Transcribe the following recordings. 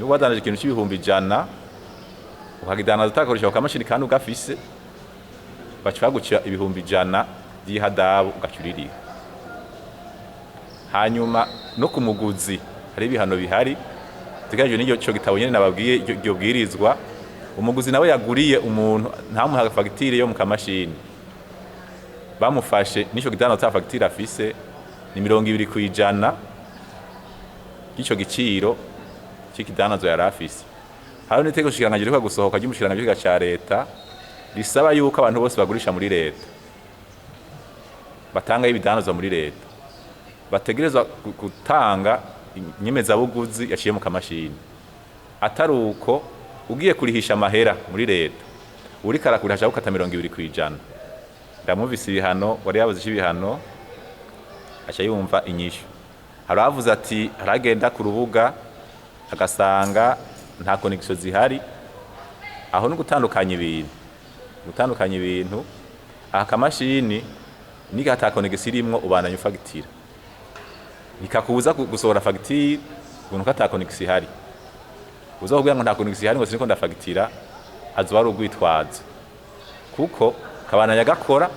N'ubwo wadandaje ikintu c'ibihumbi 100, ukagidandaza utakoresha ku kamashini kandi ugafise, baca bagucira 100,000 vy'ihadabu, ugaca uririha. Hanyuma no ku muguzi hari ibihano bihari tugereje n'iryo ico gitabo nyene nababwiye, iryo bwirizwa. Umuguzi nawe yaguriye umuntu ntamuha fagitire yo mu kamashini, bamufashe n'ico gidandaza ata fagitire afise, ni 20% ry'ico giciro c'ikidandazo yari afise. Hariho n'itegeko nshikiranganji riheruka gusohoka ry'umushikiranganji w'ikigega ca leta, risaba yuko abantu bose bagurisha muri leta, batangayo ibidandazwa muri leta, bategerezwa gutanga inyemezabuguzi yaciye mu kamashini. Atari uko, ugiye kurihisha amahera muri leta, uriko arakurihisha gukata 20%. Ndamwumvise ibihano wari yabuze ibihano, aca yumva inyishu. Hari abavuze ati haragenda ku rubuga agasanga nta connexion zihari. Aho no gutandukanya ibintu, gutandukanya ibintu. Aha kamashini niga ata connexion irimwo, ubandanya ufagitira, ntikakubuza gusohora fagitire ngo nuko ata connexion ihari. Uza kugira ngo nta connexion ihari, ngo siniko ndafagitira, azoba ari urwitwazo, kuko kabandanya gakora.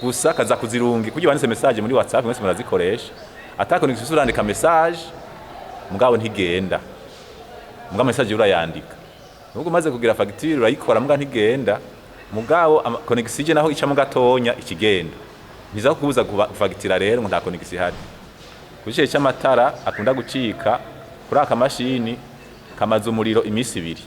Gusa kaza kuzirungi kugira wanditse message muri WhatsApp, mwese murazikoresha, ata connexion urandika message mugabo ntigenda. Mugabo message urayandika, nubwo umaze kugira fagitire urayikora, muga ntigenda. Mugabo connexion ije naho icamo gatonya, ikigenda ntiza kubuza gufagitira. Rero ngo nta connexion ihari ku gice cy'amatara akunda gucika kuri aka mashini, kamaze umuriro iminsi 2.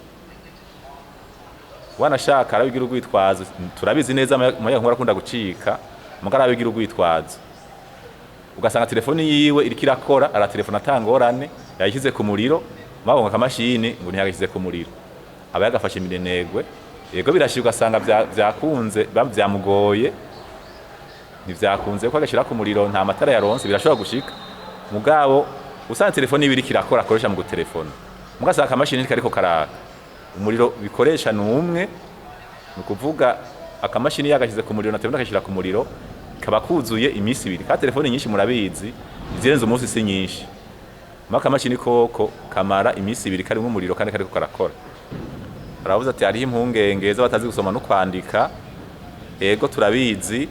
Wanashaka arabigira urwitwazo. Turabizi neza, umuyagankuba arakunda gucika, mugabo arabigira urwitwazo. Ugasanga telefoni yiwe iriko irakora, aratelefona atangorane, yayishyize ku muriro, mugabo ngo akamashini ngo ntiyagashyize ku muriro, aba yagafashe minenegwe. Yego, birashika ugasanga vyakunze, vyamugoye, ntivyakunze ko agashyira ku muriro, nta matara yaronse, birashobora gushika. Mugabo usanga telefoni yiwe iriko irakora, akoresha mu gutelefona, mugasanga akamashini kariko karaka, umuriro bikoresha ni umwe. Ni ukuvuga akamashini yagashyize ku muriro na telefone agashyira ku muriro, kaba kuzuye iminsi 2. Kandi telefone nyinshi murabizi, izirenze umunsi si nyinshi. Mugabo akamashini koko kamara iminsi 2 karimwo umuriro kandi kariko karakora. Aravuze ati hariho impungenge z'abatazi gusoma no kwandika. Ego, turabizi,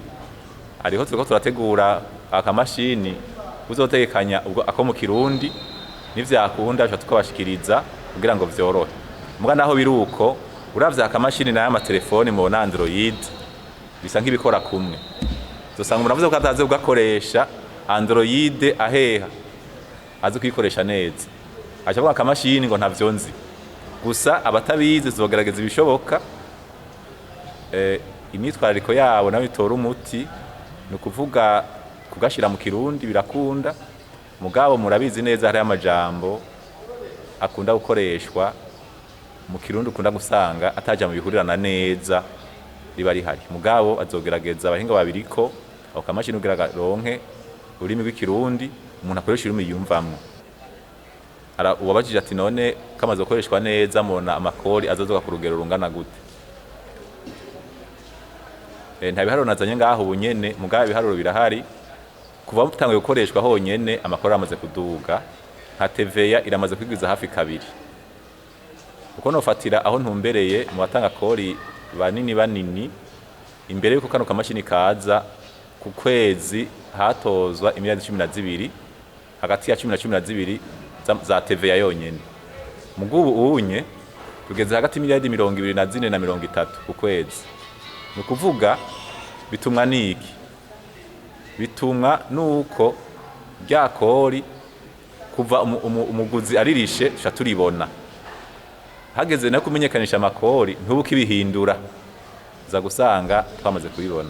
hariho turiko turategura akamashini uzotegekanya ubwo ako mu Kirundi, nivyakunda bica tukabashikiriza kugira ngo vyorohe. Muga naho biri uko, uravye akamashini n'aya matelefoni mubona Android, bisa nk'ibikora kumwe. Uzosanga umuntu avuze ko atazi kugakoresha Android, aheha azi kuyikoresha neza, aca avuga akamashini ngo ntavyo nzi. Gusa abatabizi tuzogerageza ibishoboka, imyitwarariko yabo nayo itora umuti. Ni ukuvuga kugashira mu Kirundi birakunda, mugabo murabizi neza hariho amajambo akunda gukoreshwa mu Kirundi, ukunda gusanga ataja mu bihurirana neza riba rihari. Mugabo azogerageza, abahinga babiriko, ako kamashini kugira garonke ururimi rw'Ikirundi, umuntu akoresha ururimi yumvamwo. Uwabajije ati none kamaze gukoreshwa neza, mubona amakori azozoga ku rugero rungana gute? Nta biharuro nazanye ngaho ubu nyene, mugabo ibiharuro birahari. Kuva butanguye gukoreshwa honyene, amakori amaze kuduga, nka TVA iramaze kwigwiza hafi kabiri. Uko nofatira aho ntumbereye mu batanga kori banini banini, imbere yuko kano kamashini kaza, ku kwezi hatozwa imiliyardi 12, hagati ya 10 na 12 za TVA yonyene. Mugubu unye tugeze hagati y'imiliyardi 24 na 30 ku kwezi. Ni ukuvuga bitumwa niki? Bitumwa nuko rya kori kuva umuguzi aririshe tuca turibona. Hageze no kumenyekanisha amakori, ntubuke ibihindura, uza gusanga twamaze kubibona.